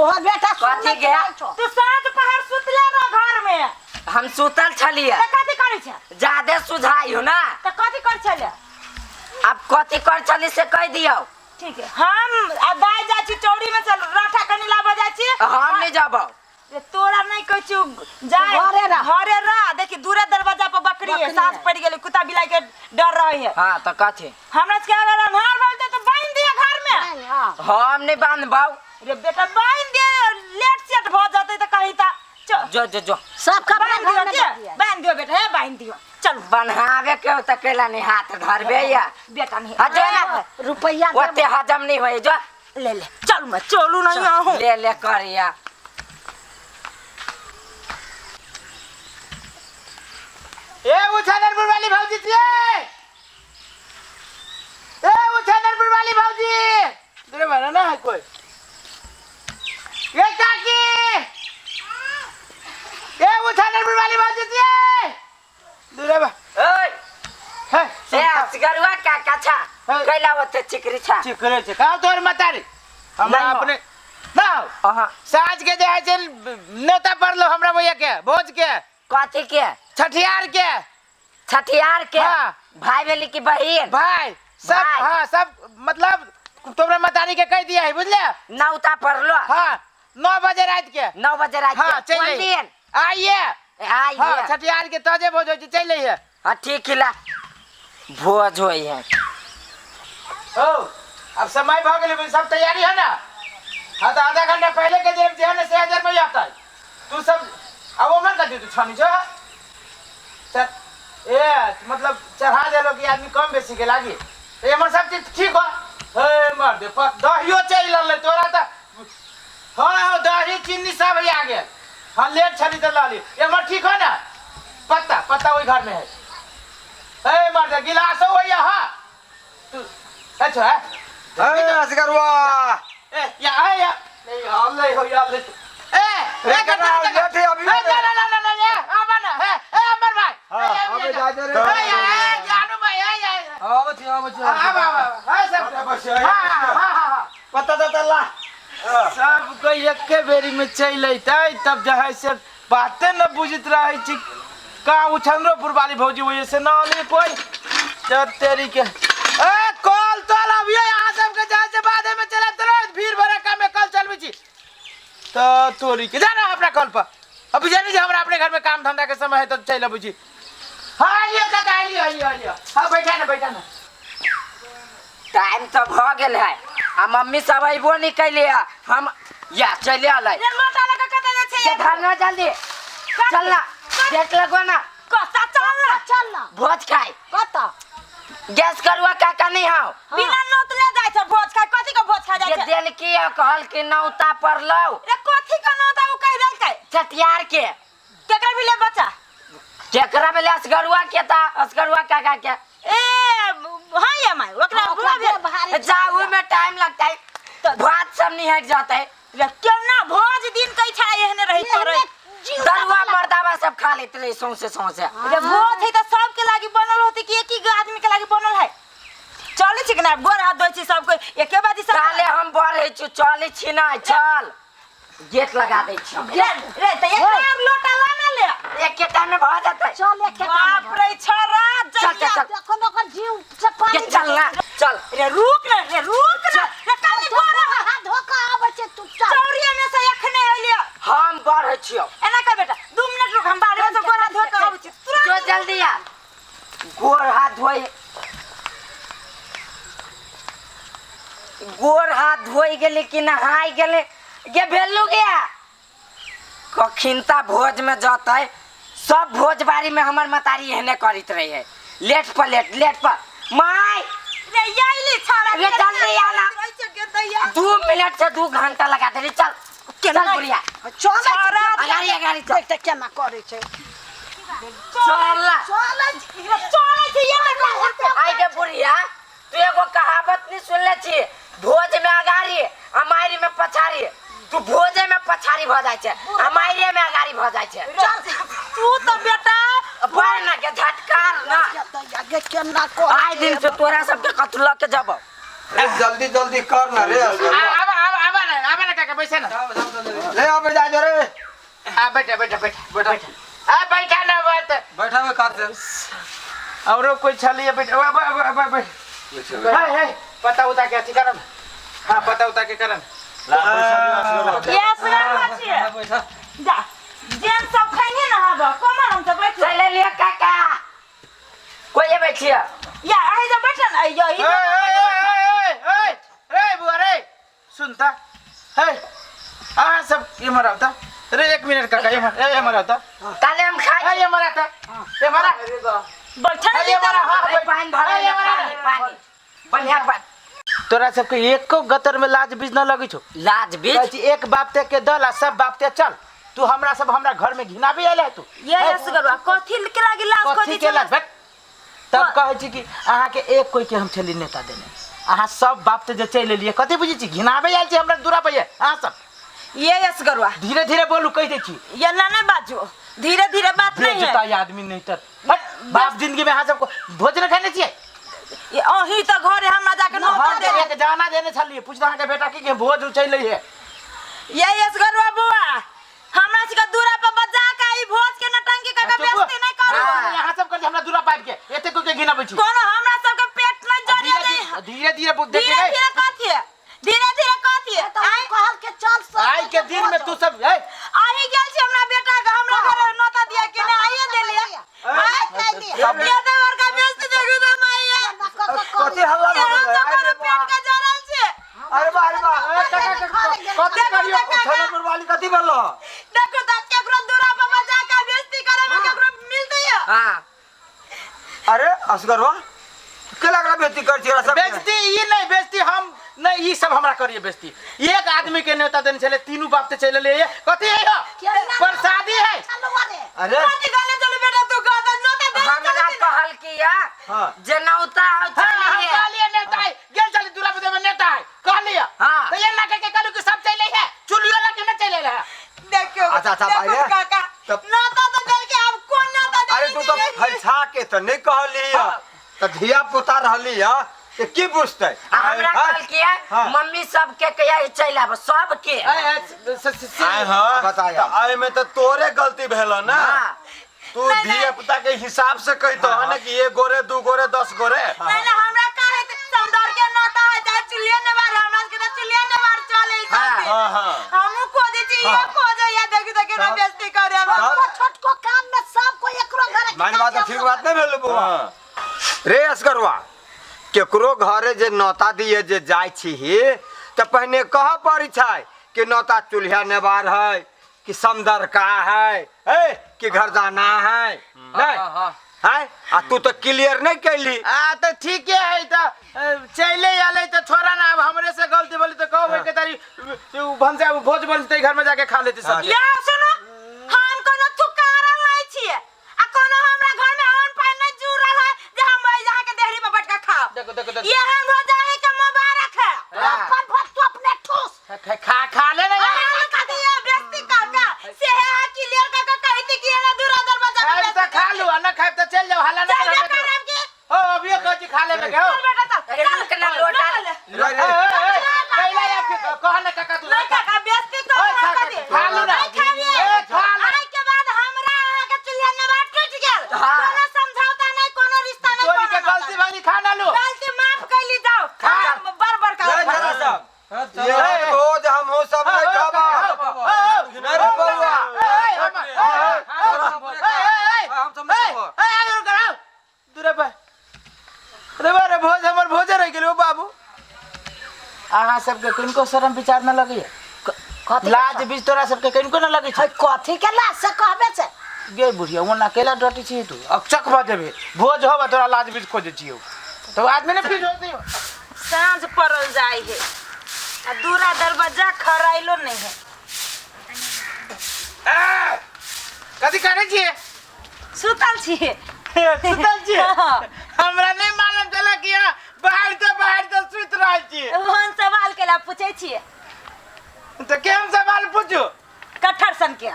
तोहर बेटा कथी सुनैत गया? रहै छौ। तू साँझ पहर सुतले रह घर में। हम सुतल छलिए। तऽ कथी करै छै? ज्यादे सुझाई हो ना। तऽ कथी करै छले? अब कथी कर छली से कह दियो। ठीक है, हम आ दाइ जाइ छी चौरी में से राठा कनी लाबऽ जाइ छी। हम नहीं जबो। रे तोरा नहीं कहै छियौ जाय, घरे रह। घरे रह। देखी दूरे दरवाजा पर बकरी है, बकरी साँझ है। पड़ि गेलै, कुत्ता बिलाई के डर रहै है। हाँ तो कथी हमरा सबके अगर अन्हार भऽ जेतै तऽ बान्हि दिअ घर में। नहीं, हाँ। हम नहीं बांधबौ। रे बेटा बान्हि दिअ, लेट सेट भऽ जेतै तऽ कहीं तऽ जो जो जो सब कपड़ा बान्हि घर दिअ में के दऽ दिअ। बान्हि दिअ बेटा, हे बान्हि दिअ, चलू। बन्हावे के त केला नहीं हाथ धरबे या। बेटा नहीं। हाँ, जो ना। रुपैया दे। ओते हजम नहीं होए, जो। ले ले चलू, मैं चलू नहीं आहूं। ले ले करिया। ए उछानरपुर वाली भौजी जी, ए उछानरपुर वाली भौजी, तेरे बना ना है कोई? ए काकी, ए उछानरपुर वाली भौजी जी, दूरे बा। ओए हे ए असगरुआ काका छा। हे। कैला ओते चिकरी छा? चिकरे छे का तोर मतारी? हमरा नहीं हो। अपने ना हो। अहाँ साँझ के जे है से न्योता पड़लो हमरा भैया के भोज के। कथी के? छठियार के। छठियार के? हाँ। भाई भेली की बहिन? भाई सब। भाई। हाँ सब, मतलब तोरा मतारी के कह दिया है, बुझले? नौता पड़लो? हाँ, 9 बजे रात के। 9 बजे रात हाँ, के? चल कोन अइहे। दिन? आइए। आइए। हाँ, छठियार के ताजे भोज होइ छै, चलि अइहे। हाँ ठीक हिला, भोज होइ है। हो, अब समय भऽ गेलै, सब तैयारी है ना? हाँ तो आधा घंटा पहले के जे जे है ना से हजार में आता है तू सब। अब ओमन का तू छानी छो चल, ए मतलब चढ़ा देलो कि आदमी कम बेसी के लागी, तो एमर सब चीज ठीक हो। हे मर दे पर दहियो चलि रहलै तोरा तऽ। हाँ हाँ दही चीनी सब आ गेल। हाँ लेट छली तऽ लऽ ली। एमर ठीक हो ना? पत्ता पत्ता ओहि घर में है। हे मर दे गिलासो वही। हाँ तू अच्छा है। अरे असगरवा, ए या ए या नहीं अल्ले हो या अल्ले ए रे ए कना लेट है अभी। ए ना ना ना ना ए आबा ना ए ए अमर भाई। हाँ, ए, अबे ए, जा दे रे। ए ए जानू भाई ए ए आवा छी, आवा छी। आबा आबा हां सब। बस, हां हां हां हां पत्ता दे ला। सब कोई एके बेरी में चलि अयतै तब जे है से बाते न बुझैत रहै छी। का उछनरोपुर वाली भौजी वजह से न अली कोई जब तेरी के। ए कल तल अभिये अहाँ सबके जाय से बादे में चलब तो भीड़ भड़क्का में कल चलबै छी तो तोरी के जा ना अपना कल पर। अभी जानी जे हमरा अपने घर में काम धंधा के समय है तो चलि अबै छी। हाँ आइयो काका, आइयो आइयो आइयो। हाँ बैठा ना बैठा ना। टाइम तो भ गेल है आ मम्मी सब अइबो नहीं कैले है। हम या चले अलै। रे लोटा लऽ कऽ कतऽ जाइ छै? ये धरना जल्दी चल ना, गेट लगो ना। कतऽ चल ना? चल ना। भोज खाए। कतऽ? गैस करुआ काका नहीं हाव। बिना नोत ले जाइ छै भोज खाए? कथी के भोज खाए जाइ ये छै? देल की है, कहल कि नौता पड़लौ। रे कथी के नोता उ कहि देलकै? छठियार के। केकरा भेलै बच्चा? केकरा भेलै? असगरुआ के ता असगरुआ काका के। ए हाँ ये माय ओकरा हाँ, बुआ ओकरा भेल। भारी जाऊ में टाइम लगता है, भात सब नहीं हट जाता है। रे केना भोज दिन कै छा एहने रही तोरे? जीव दरुआ मर्दावा सब खा लेते रहे सौंसे सौंसे। रे भोज है त सबके लागी बनल होते कि एक ही आदमी के लागी बनल है? चलै छी कि ना? गोर हाथ धोइ छी सब कोइ एके बाजी सब। काले हम बढ़े छी, चले छी ना, चल गेट लगा दै छी हम। रे रे त एक आर लोटा ला ना ले। एके टाइम में भ जेतै। चल एके बाप रे छोरा। चल, चल, चल। देखो न ओकर जीव से पानी। ये चल ना चल। रे रुक ना, रे रुक ना, रे काली गोर हाथ धोखा आबै छै, तू चल। चौरिया में से एखने एलियो। हम बढ़े छियौ। एना कर बेटा, 2 मिनट रुक, हम बाहर से गोर हाथ धो के आबै छी तुरंत। जो जल्दी आ, गोर हाथ धोइ, गोर हाथ धोइ गेलै कि नहाय गेलै? गे भेलू गया कखिनता भोज में जतै। सब भोज बारी में हमर मतारी एहने करैत रहे है, लेट पर लेट, लेट पर। माय रे आइली छाड़ा। रे जल्दी आना। 2 मिनट से 2 घंटा लगा देली। चल चल बुढ़िया। चल। छौड़ा। अगाड़ी अगाड़ी चल। देख त केना करै छै। चल। चलै। चलै छी ये त। आई के बुढ़िया, तू एगो कहावत नहीं सुनले छी? भोज में अगाड़ी आ मारी में पछाड़ी। तू भोजे में पछाड़ी भ जाइ छै आ मारिये में अगाड़ी भ जाइ छै। तू त बेटा बढ़ ना के झटकार ना। आगे केना करै। आइ दिन से तोरा सबके कथू लऽ के जबौ। रे जल्दी जल्दी कर ना रे असगरवा। आबा आबा आबा ना, आबा ना काका। जाके बैसे ना। ले आबे जा रे। आ बैठा बैठा बैठा बैठा, आ बैठा ना बात बैठा में काट दे। औरो कोई छलिए बैठ बैठ हे हे पता उता के अथी करन। हां पता उता के करन। ला बैठा ये असगर छिए। बैठा जा जेन सब खैनी ना हब कमर हम त बैठ चले लिया काका कोई बैठिया या आइ जा बैठ न आइ ए ए ए ए रे बुआ रे सुनता हे आ सब इमर आवता रे। एक मिनट काका इमर ए इमर आवता ताले हम खाई ए इमर आता इमर बैठ ए इमर हां पानी भरे पानी पानी बढ़िया पानी। तोरा सबके एको गतर में लाज बीज न लगै छौ। लाज बीज एक बाप ते के दल आ सब बाप ते चल। तू हमरा सब हमरा घर में घिनाबे आयल है तू। ये असगरवा कथि के लागी लाज कथी के लाज? तब कहै छी कि अहाँ के एक कोई के हम छली नेता देने, अहाँ सब बाप ते जे चलि एलियै कथी बुझै छी? घिनाबे आयल छी हमरा दूरा पर अहाँ सब। ये असगरवा धीरे धीरे बोलू कहि दै छी। ये ना ना बाजू धीरे धीरे बात नहीं है। बेइज्जती आदमी नहीं तर बाप जिंदगी में अहाँ सबको भोजन खाने छियै। अही त घरे हमरा जाके नौता दे के जाना देने छलियै। पूछता अहाँ के बेटा की के भोज उचैलै है। ये असगरवा बुआ हमरा सबके दूरा पर बजा के ई भोज के नटंकी का बेइज्जती नहीं करू। यहाँ सब कर हमरा दूरा पाइप के एते कोई के घिनाबै छी। कोनो हमरा सबके पेट नहीं जरिया दे। धीरे धीरे देखिए धीरे धीरे कथी धीरे धीरे कथी आई कहल के चल सब आई के दिन में तू सब ए आही गेल छी हमरा बेटा के हमरा घर नौता दिया के ने आइए देलिए। आई कह दिया ये देवर का बेइज्जती देखू त माईया कथी हल्ला हम तो कोनो पेट के जरल छी। अरे बा अरे बा कथी करियो उठल पर वाली कथी बोललो? देखो त केकरो दूरा पर बजा के बेइज्जती करे में केकरो मिलते है। हां अरे असगरवा के लगरा बेइज्जती कर छी सब? बेइज्जती ई नहीं बेइज्जती हम नहीं ई सब हमरा करिए बेइज्जती। एक आदमी के नेता देने छले तीनू बाप ते चले ले कथी है प्रसादी है। अरे कथी गले चल बेटा तू गदा नौता दे हमरा कहल किया जे नौता हो चलिए। हम कहलिए नेता है गेल चली दूरा पर देबे नेता है कहलिए। हां त ये ना के कहलु कि सब चले है चुलियो लगे न चले है। देखियो अच्छा अच्छा भाई काका नौता तो दल के अब कोन नौता दे? अरे तू तो फैसा के त नहीं कहली त धिया पुता रहली ह ते की बुझतै? हमरा कहल किया मम्मी सबके कहिया चलि आब सबके। आय हां बताया आय में त तोरे गलती भेल ना। तू धिया पुता के हिसाब से कहितो है ना कि एक गोरे दू गोरे 10 गोरे। नहीं ना हमरा काहे समदर के नौता है चाहे चुलिया नेवार हमरा के त चुलिया नेवार चले हां हां हमहु खोजे छी ये खोजे या देखि देखि ना बेइज्जती करे हम छोटको काम में सब कोई एकरो घर मान बात ठीक बात नहीं भेल बुआ। रे असगरवा केकरो घरे जे नौता दिए जे जाय छी त पहिने कह पड़ी छै कि नौता चूल्हा नेवार है कि समदर का है ए कि घर जाना है नहीं है आ तू तो क्लियर नहीं कैली। आ त ठीक है त चले आले त छोरा ना अब हमरे से गलती बोली त कहबै के तारी भनसा भोज बनतै घर में जाके खा लेते सब। या सुनो हम कोनो थुकारल नहीं छिए आ कोनो हमरा घर में अन्न पानि नहीं जुड़ल है जे हम यहाँ के देहरी पर बैठ के खाओ। देखो देखो देखो ये हम हो जाए के मुबारक है। अपन भोज तू अपने ठूस खा खा ले ना खा दिया बेइज्जती काका से है क्लियर काका कहती कि ना दूरा दरवाजा खाए त खा लू आ ना खाए त चल जाओ हाला ना चल करम की ओ अभी कह छी खा ले में हो चल बेटा चल अरे रुक ना लोटा रे रे कैला या कह ना काका तू नहीं काका बेइज्जती कर खा खा लू ना नहीं खाबिए ए खा ले। आई के बाद हमरा अहाँ के चूल्हा नवार टूट गेल। कोनो समझौता नहीं कोनो रिश्ता नहीं तोरी के गलती भइली खा ना लू। गलती माफ कैली जाओ बर बर ले जरा सब ये भोज हम हो सब नहीं खाबा। अरे बउआ अरे भोज हमर भोजे रह गेल बाबू। अहाँ सबके किनको शरम विचार न लगैया? लाज बीज तोरा सबके किनको न लगै छै? कथी के लाज से कहबे छै गे बुढ़िया ओना केला डटी छी तू अकचक भऽ जेबे भोज होबा तोरा लाज बीज खोजै छियौ तो आदमी ने फीस होती। साँझ पड़ल जाय है आ दूरा दरवाजा खराइलो नहीं है। कथी करै छियै? सुतल छियै। सुतल छियै? हमरा नहीं मालूम चला कि बाहर तो सुति रहल छियै। ओहन सवाल केला पूछै छियै? तऽ केहन सवाल पूछू? कटहर सन के।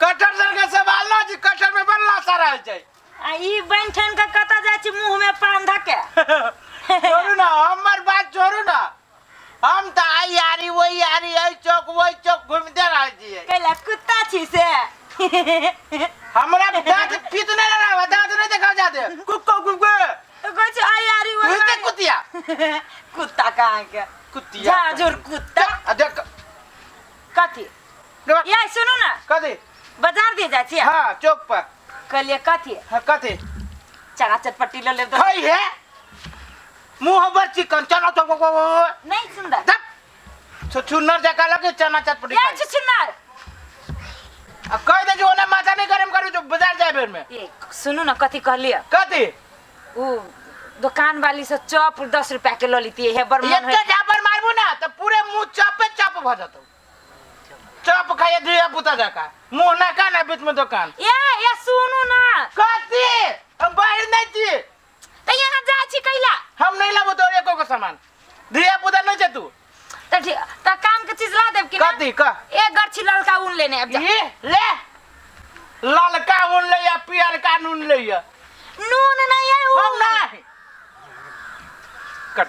कटहर सन के सवाल ना जी कटहर में बनला सारा छै। आ ई बनि ठन के कतऽ जाइ छी मुँह में पान धऽ के? छोड़ू ना हमर बात छोड़ू ना। हम तऽ आई यारी वही यारी एहि चौक वही चौक घुमिते रहै छियै। कैला कुत्ता छी से? हमरा दांत पीत नहीं लड़ा, दांत नहीं देखा जाते कुक्को कुक्को। तो कहै छै आई यारी तू वही ते कुतिया। कुत्ता कहाँ के कुतिया। झाझुर कुत्ता। आ देख। कथी? ये सुनू ना। कथी? बाजार दे जाइ छियै? हाँ, चौक पर। कहलियै कथी? हाँ, कथी? चना चटपटी ल लेब। खाई है मुंह पर चिकन चना चौक। नहीं सुंदर। तब छुछुनर जका लगे चना चटपटी ये खाई। छुछुनर। आ कह दे जो ओना माथा नहीं गरम करू जो बाजार जाए बेर में। ए सुनू ना, कथी कहलियै? कथी? उ दुकान वाली से चॉप 10 रुपया के ल लेतियै हे बड़ मन एक है। झापर मारबू ना तो पूरे मुंह चपे चप भ जतौ। चप खाइए धिया पुता जका मुंह ना का ना बीच में दुकान। ए ए सुनू ना। कथी? हम बाहर नहीं छी। त यहाँ जाइ छी कैला? हम नहीं लाबो तो एको को सामान, धिया पुता नहीं छे तू। त ठीक त काम के चीज ला देब कि ना? कथी कह? एक गरछी ललका ऊन लेने आबि जा। ये ले ललका ऊन ले या पियरका नून ले या। नून नहीं है हम ऊन। नहीं कट।